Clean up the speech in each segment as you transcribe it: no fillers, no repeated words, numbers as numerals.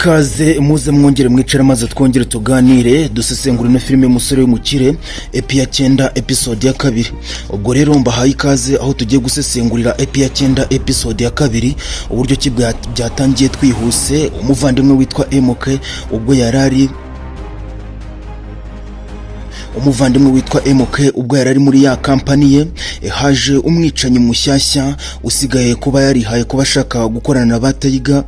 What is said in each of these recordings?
Ikaze, muze mwongere mwicare maze twongere tuganire, dusesengura ino filime y'Umusore w'Umukire, epi ya 9, episode ya 2. Ubwo rero mbahaye ikaze aho tugiye gusesengurira epi ya 9, episode ya 2, uburyo ki byatangiye twihuse. Umuvandimwe witwa MK ubwo yari ari umuvandimwe witwa MK ubwo yari ari muri ya kampani ye, haje umwicanyi mushyashya usigaye kuba yarihaye kuba ashaka gukorana na ba Tiger.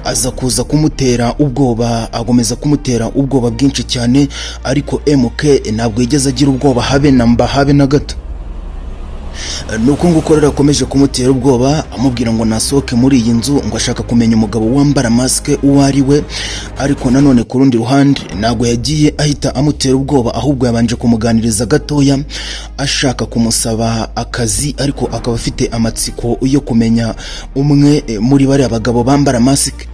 Aza kuza kumutera ubwoba, agomeza kumutera ubwoba bwinshi cyane, ariko MK ntabwo yigeze agira ubwoba habe na mba, habe na gato. Nuko nguko rero akomeje kumutera ubwoba, amubwira ngo nasohoke muri iyi nzu, ngo ashaka kumenya umugabo wambara masike uwo ari we. Ariko nanone ku rundi ruhande ntabwo yagiye ahita amutera ubwoba, ahubwo yabanje kumuganiriza gatoya, ashaka kumusaba akazi, ariko akaba afite amatsiko yo kumenya umwe muri bariya bagabo bambara masike.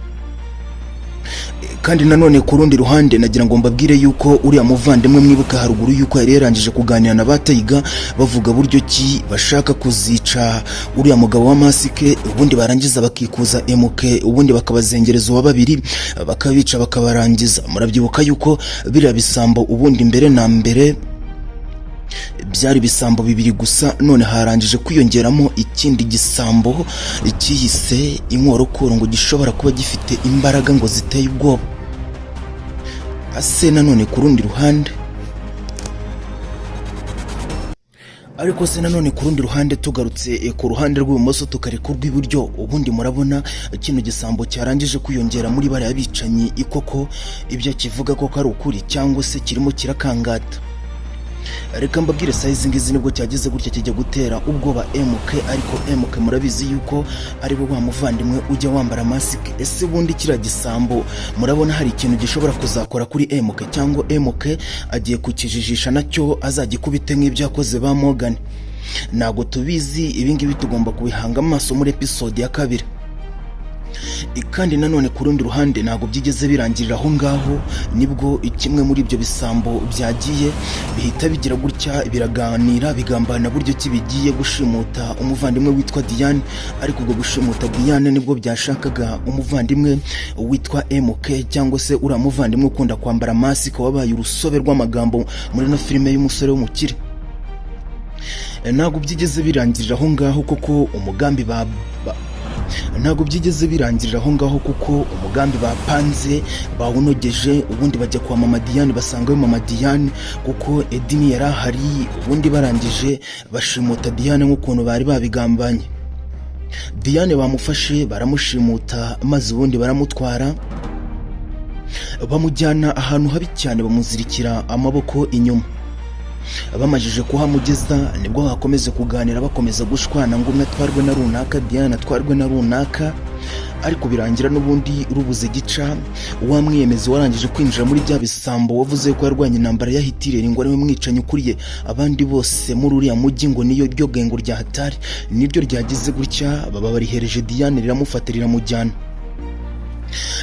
Kandi nanone ku rundi ruhande nagira ngo mbabwire yuko uriya muvandimwe mwibuka haruguru yuko yari yarangije kuganira na ba Tiger, bavuga buryo ki bashaka kuzica uriya mugabo wa masike, ubundi barangiza bakikuza MK, ubundi bakabazengereza uwa babiri, bakabica bakabarangiza. Murabyibuka yuko biriya bisambo ubundi mbere na mbere byari ibisambo bibiri gusa, none harangije kwiyongeramo ikindi gisambo cyiyise Inkorokoro, ngo gishobora kuba gifite imbaraga ngo ziteye ubwoba. Ase nanone ku rundi ruhande, ariko se nanone ku rundi ruhande, tugarutse ku ruhande rw'ibumoso tukareka urw'iburyo, ubundi murabona kino gisambo cyarangije kwiyongera muri bariya bicanyi koko ibyo kivuga koko ari ukuri, cyangwa se kirimo kirakangata? Reka mbabwire, saa izi ngizi nibwo cyageze gutya kijya gutera ubwoba MK, ariko MK murabizi yuko ari we wa muvandimwe ujya wambara masike. Ese ubundi kiriya gisambo murabona hari ikintu gishobora kuzakora kuri MK, cyangwa MK agiye kukijijisha nacyo azagikubite nk'ibyo yakoze ba Morgan? Ntabwo tubizi, ibingibi tugomba kubihanga amaso muri episode ya 2. Kandi nanone ku rundi ruhande ntabwo byigeze birangirira aho ngaho. Nibwo kimwe muri ibyo bisambo byagiye bihita bigira gutya biraganira, bigambana buryo ki bigiye gushimuta umuvandimwe witwa Diane. Ariko ubwo gushimuta Diane nibwo byashakaga umuvandimwe witwa MK, cyangwa se uriya muvandimwe ukunda kwambara masike wabaye urusobe rw'amagambo muri ino filime y'Umusore w'Umukire. Ntabwo byigeze birangirira aho ngaho kuko umugambi ba ntabwo byigeze birangirira aho ngaho kuko umugambi bapanze bawunogeje, ubundi bajya kwa mama Diane, basangayo mama Diane kuko Edini yari ahari. Ubundi barangije bashimuta Diane nk'ukuntu bari babigambanye. Diane bamufashe baramushimuta, maze ubundi baramutwara, bamujyana ahantu habi cyane, bamuzirikira amaboko inyuma. Bamajije kuhamugeza nibwo bakomeze kuganira, bakomeza gushwana ngo umwe atwarwe na runaka, Diane atwarwe na runaka, ariko birangira n'ubundi rubuze gica. Wa mwiyemezi warangije kwinjira muri bya bisambo, wavuze ko yarwanya intambara ya Hitireri, ngo ariwe mwicanyi ukuriye abandi bose muri uriya mujyi, ngo niyo ryo gengo rya hatari, niryo ryagize gutya baba barihereje Diane, riramufata riramujyana.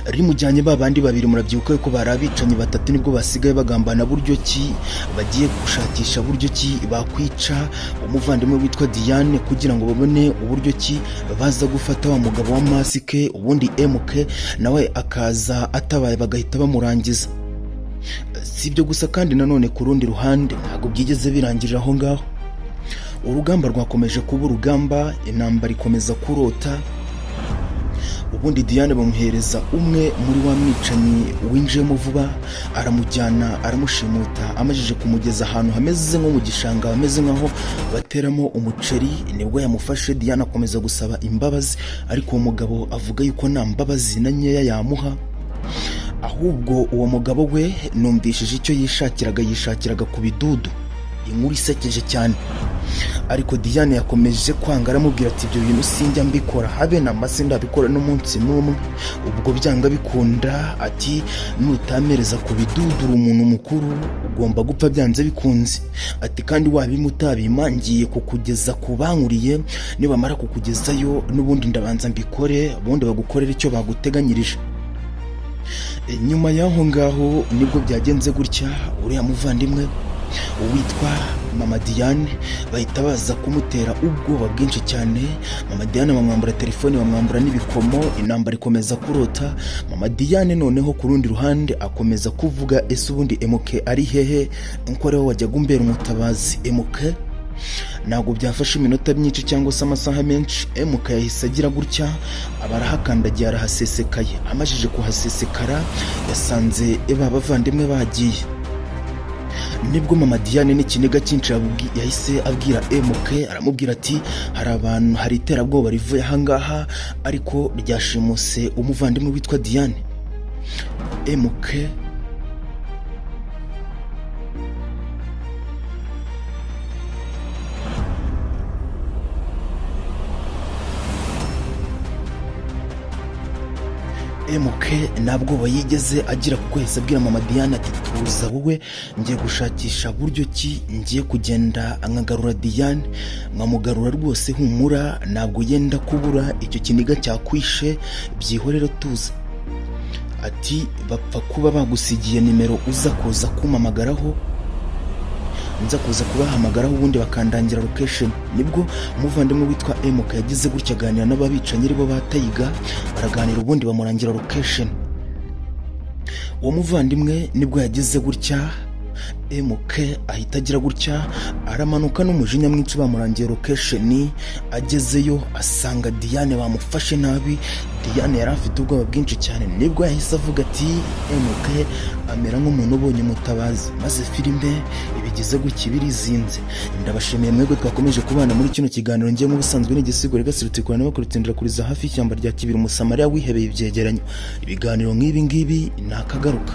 Rimujyanye, ba bandi babiri murabyibuka ko bari abicanyi batatu, nibwo basigaye bagambana buryo ki bagiye gushakisha buryo ki bakwica umuvandimwe witwa Diane, kugira ngo babone uburyo ki baza gufata wa mugabo wa masike, ubundi MK nawe akaza atabaye bagahita bamurangiza. Si ibyo gusa, kandi nanone ku rundi ruhande ntabwo byigeze birangirira aho ngaho. Urugamba rwakomeje kuba urugamba, intambara ikomeza kurota. Ubundi Diane bamuhereza umwe muri wa mwicanyi winjiyemo vuba, aramujyana aramushimuta. Amajije kumugeza ahantu hameze nko mu gishanga, hameze nk'aho bateramo umuceri, nibwo yamufashe. Diane akomeza gusaba imbabazi, ariko uwo mugabo avuga yuko nta mbabazi na nkeya yamuha. Ahubwo uwo mugabo we numvishije icyo yishakiraga, yishakiraga ku bidudu. Inkuru isekeje cyane, ariko Diane yakomeje kwanga, aramubwira ati: "Ibyo bintu sinjya mbikora, habe na mase ndabikora n'umunsi n'umwe." Ubwo byanga bikunda ati: "Nutamereza ku bidudu, uri umuntu mukuru, ugomba gupfa byanze bikunze." Ati: "Kandi wabima utabima, ngiye kukugeza ku bankuriye. Nibamara kukugezayo n'ubundi ndabanza mbikore, ubundi bagukorera icyo baguteganyirije." Nyuma y'aho ngaho nibwo byagenze gutya, uriya muvandimwe witwa Mama Diane bahita baza kumutera ubwoba bwinshi cyane. Mama Diane bamwambura telefone, bamwambura n'ibikomo, intambara ikomeza kurota. Mama Diane noneho ku rundi ruhande akomeza kuvuga: "Ese ubundi MK ari hehe, ko ariwe wajyaga umbera umutabazi?" MK ntabwo byafashe iminota myinshi cyangwa se amasaha menshi, MK yahise agira gutya aba arahakandagiye, arahasesekaye. Amajije kuhasesekara yasanze ba bavandimwe bagiye. Nibwo Mama Diane n'ikiniga cyinshi yahise abwira MK, aramubwira ati: "Hari abantu, hari iterabwoba rivuye ahangaha ariko ryashimuse umuvandimwe witwa Diane." MK MK ntabwo yigeze agira kuko yahise abwira Mama Diane ati: "Tuza wowe, ngiye gushakisha buryo ki ngiye kugenda nkagarura Diane, nkamugarura rwose, humura, ntabwo yenda kubura, icyo kiniga cyakwishe byihorere, tuza." Ati: "Bapfa kuba bagusigiye nimero uza kuza kumpamagaraho, nza kuza kubahamagaraho, ubundi bakandangira location." Nibwo umuvandimwe witwa MK yagize gutya aganira n'ababicanyi aribo ba Tayiga, baraganira, ubundi bamurangira location. Uwo muvandimwe nibwo yagize gutya, MK ahita agira gutya aramanuka n'umujinya mwinshi. Bamurangiye location, agezeyo asanga Diane bamufashe nabi. Diane yari afite ubwoba bwinshi cyane. Nibwo yahise avuga ati, MK amera nk'umuntu ubonye umutabazi, maze filime ibigeze gutya ibirizinze. Ndabashimiye mwebwe twakomeje kubana muri kino kiganiro. Ngiye nk'ubusanzwe n'igisigo regasirutse bakurutindira kuriza hafi y'ishyamba rya Kibiri, Umusamariya wihebeye ibyegeranyo. Ibiganiro nk'ibi ngibi ni akagaruka.